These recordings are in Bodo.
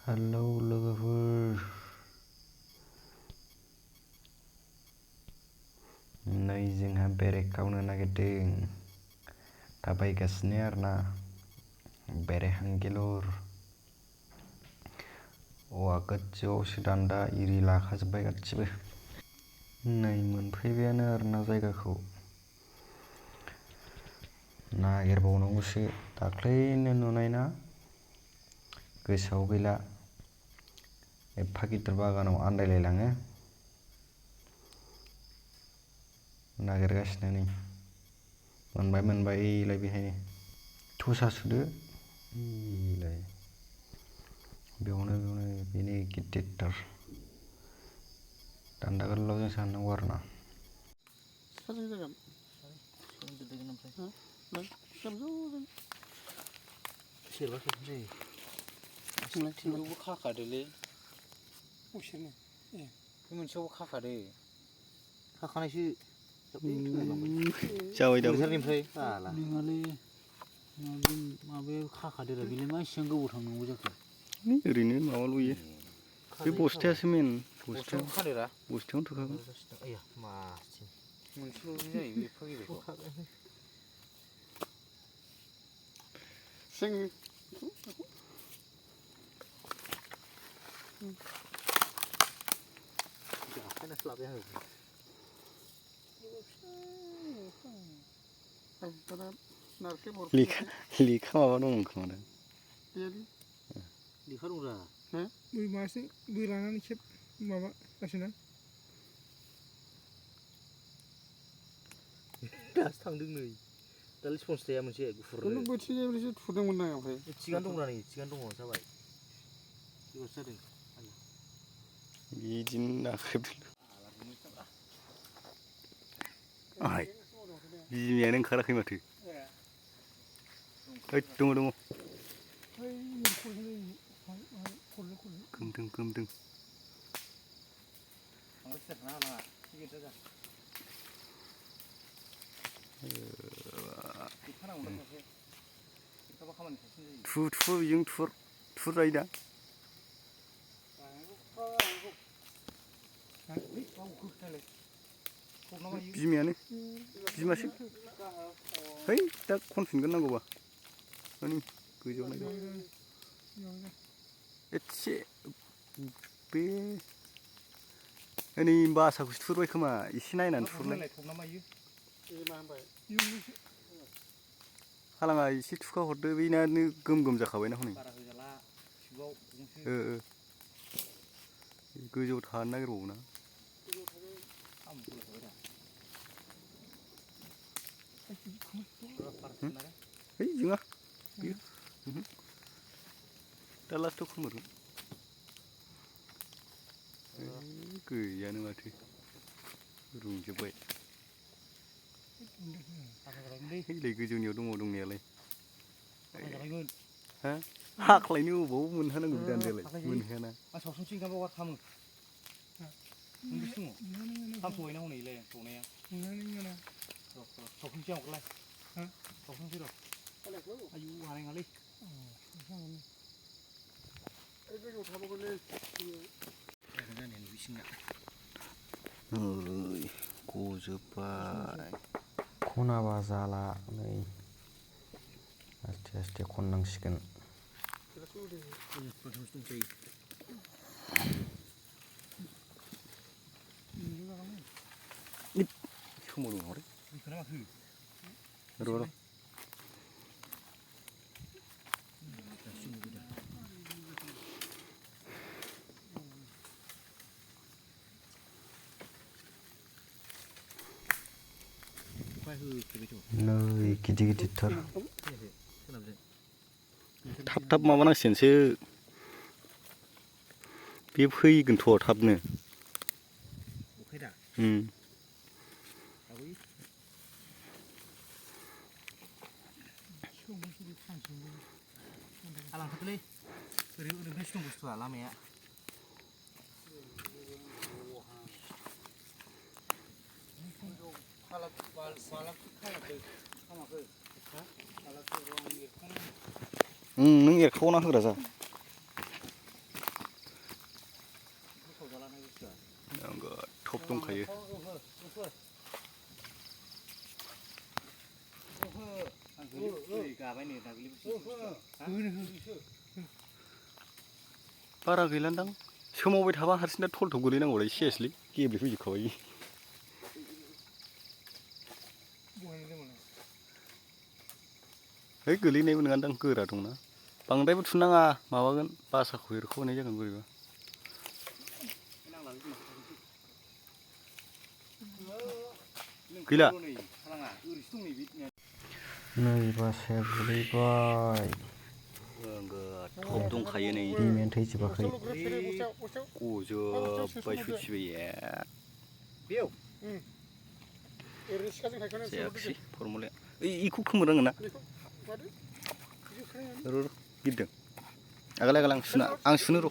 हेलौ लोगोफोर, नै जोंहा बेरेक गावनो नागिरदों। थाबायगासिनो आरोना बेरेहांगिलुर। औवा गोजौआवसो दान्दा इरि लाखाजोब्बाय गासिबो। नै मोनफैबायानो आरोना जायगाखौ। नागिरबावनांगौसो, दाख्लैनो नुनाय ना, गोसोआव गैला। एफा गिदिर बागानाव आन्दायलायलाङो। नागिरगासिनो नै, मोनबाय एलाय बेहायनो। थसा सुदो एलाय बेयावनो बेनो गिदिरथार। दान्दा गोलावजों सारनांगौ आरोना। मोनसेयावबो खाखादोलै मोनसेयावबो खाखादो खाखानायसो जाबाय दा बोथोरनिफ्राय नङालै माबायाव खाखादोरा बेलाय मा एसेबां गोबाव थांनांगौ जाखो ओरैनो माबाल'यो बे बस्थायासो मेन बस्थायाव खादोरा बस्थायावनो थोखागोन आया मासि मोनसेल'जों जायो बे एफा गिदिरखौ लेखा माबा दं खोमा लेखा दंरा बै माबासो बोलानानै खेब माबा गासिनो दासो थांदों नै दालाय स्पन्ज थाया मोनसे गुफुर बोथिसे थुदोंमोन ना ओमफ्राय थिगानो दंरा नै थिगानो दङ जाबाय बेबासो जादों बिदिनो नाख्रेबदों आहाय बिमायानो ओंखाराखै माथो ओइद दङ गोमदों थु बेजों थुर जायो दा बिमायानो बिमासो है दा खनफिनगोन नांगौबा माने गोजौआव नायदो एसे बे नै बासाखौसो थुरबाय खोमा एसे नायनानै थुरलाय हालाङा एसे थुखा हरदो बेनानो गोम जाखाबायना हनै गोजौआव थानो नागिरबावोना है जोङा बियो दा लास्टआव खोमोरगोन गैयानो माथो रुंजोब्बाय हैलाय गोजौनियाव दङ दंनायालाय हा हाख्लायनो अबाव मोनहानांगौ दान्दायालाय मोनहायाना आं सावसुनसो ओंखाम बावगार खामो मोनबेसे दङ खामस'बायना हनैलाय संनाया सावसुनसै आंखौलाय सावसुनसै र' आयु हानाय नङालै गजोब्बाय खनाबा जाला नै आस्थे खननांसिगोन सोमावदों र' नै गिदिरथार थाब माबानांसिगोनसो बे फैगोनथ' थाबनो लांखादोलै ओरैनिफ्रायसो दं बुस्थुआ लामाया नों एरखावना होग्रा जा सब दंखायो बारा गैलान्दां सोमावबाय थाबा हारसिंनो थलथ' गोलैनांगौलै सेसलै गेब्लेफैजोबखाबाय है गोलैनायबो नङादां गोरा दंना बांद्रायबो थुनाङा माबागोन बासाखौ एरख'नाय जागोन बोरैबा गैला नै बासाया गोलैबाय थब दंखायो नै बिमायानो थैजोबाखै गजोब्बाय सौथिबाय जायाखिसै फरमुलाया इखौ खोमोरनांगोन ना र' गिरदों आगोल आं सुनो र'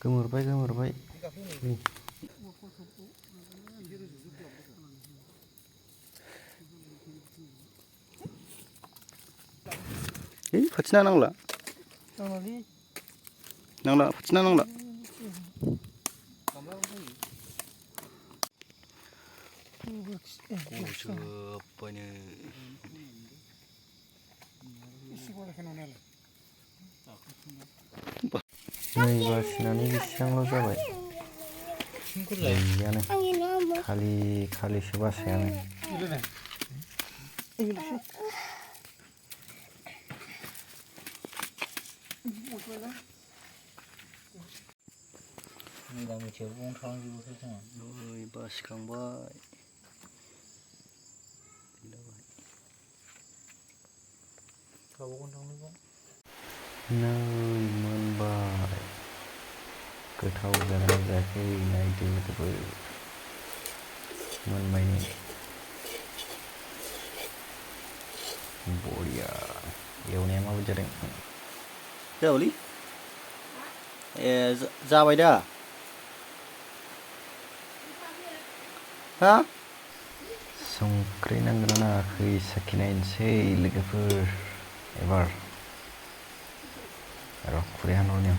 गोमोरबाय है फाथिना नांला फाथिना नांला गजोब्बायनो नै बासिनानै बेसेबांल' जाबाय गैयानो खालिसो बासायानो नै बासिखांबाय नै मोनबाय गोथाव जादोंना जायाखै नायदो मोनबाय नै बरिया एवनाया माबायदि जादों जाबायलै ए जाबाय दा हा संख्रि नांगोना नाङाखै साखिनायनोसै लोगोफोर एबार र' खुरै हानहरनि आं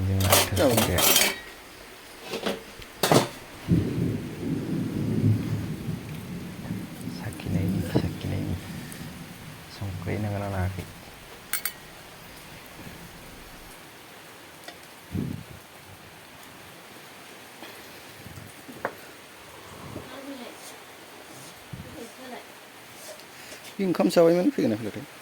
जोंना थोरसिया साखिनायनि संख्रि नांगोना नाङाखै ओंखाम जाबायमोन फैगोन ना फैयाखै